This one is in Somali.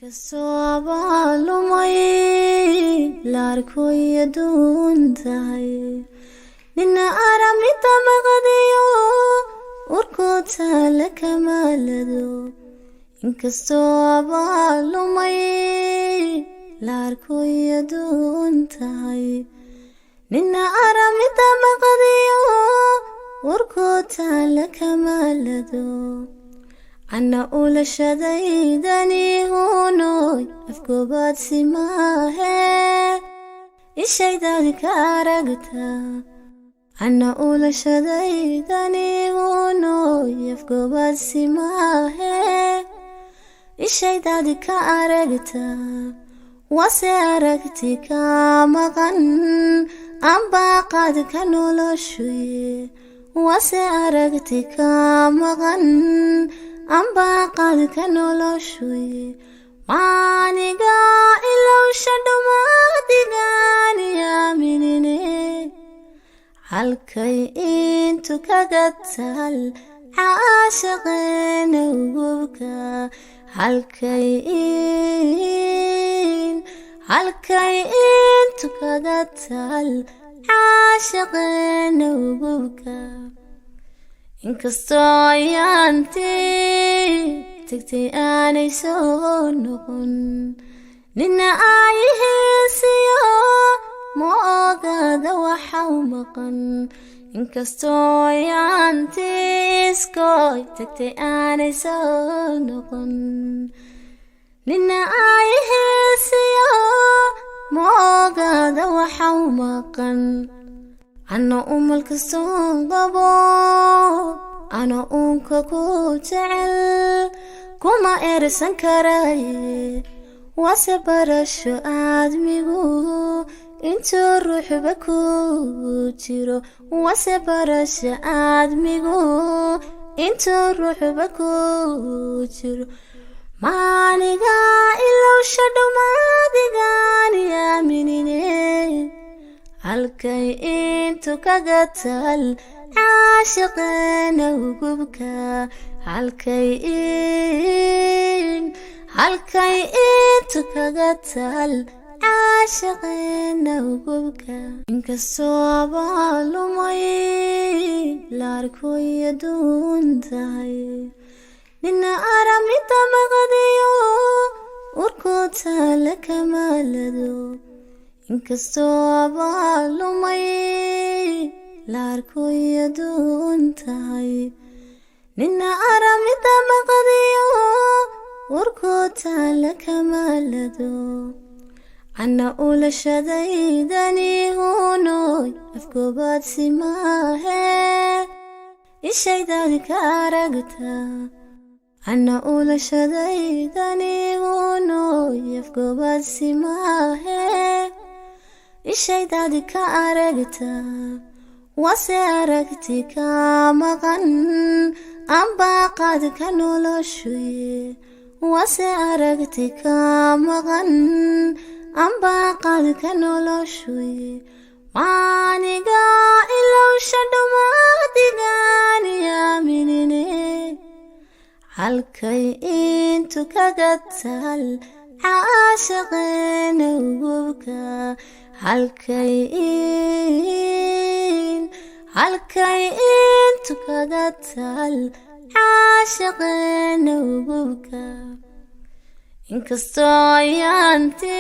Inkastoo abaal lumay laarkoy aduun tahay, nina aramida maqadiyo urkoota la kamaalado. Inkastoo abaal lumay laarkoy aduun tahay, nina aramida maqadiyo urkoota la kamaalado. Ana ulashadaydani hunoy afgobaadsi maahe, ishaydaad ka aragtaa. Ana ulashadaydani hunoy afgobaadsi maahe, ishaydaad ka aragtaa. Wase aragti ka maqan ambaaqaad ka noloshuye, wase aragti ka maqan ambaaqaad ka noloshuye. Maaniga ilowsha dhumaadigaani aaminine, halkay intu kaga taal caashaqeena ugubka, halkay intu kaga taal caashaqeena ugubka. Inkastoo ayaantii tagtay aanay soo noqon, nina aayihiisiyo ma ogaada waxau maqan. Inkastoo ayaantii iskoy tagtay aanay soo noqon, nina aayihiisiyo ma ogaada waxau maqan. Ana umal kastoon qabo, ana uunka ku jecel kuma ersan karaye. Wase barasho aadmigu intuu ruuxba ku jiro, wase barasho aadmigu intuu ruuxba ku jiro. Maaniga ilowsha dhumaadigaani aaminine, halkay intu kaga taal caashiqeena ugubka, halkay intu kaga taal caashiqeena ugubka. Inkastoo abaal lumay laarkoy aduun tahay, nina aramida maqadiyo urkoota la kamaalado. Inkastoo abaal lumay laarkoy aduun tahay, nina aramida maqadiyo urkoota la kamaalado. Ana ulashadaydani hunoy afgobaadsi maahe, ishaydaad ka aragtaa. Ana ulashadaydani hunoy afgobaadsi maahe, ishaydaad ka aragtaa. Wase aragti ka maqan ambaaqaad ka noloshuye, wase aragti ka maqan ambaaqaad ka noloshuye. Maaniga ilowsha dhumaadigaani aaminine, halkay intu kaga taal caashiqeena ugubka, halkay intu kaga taal caashiqeena ugubka. Inkastoo ayaantii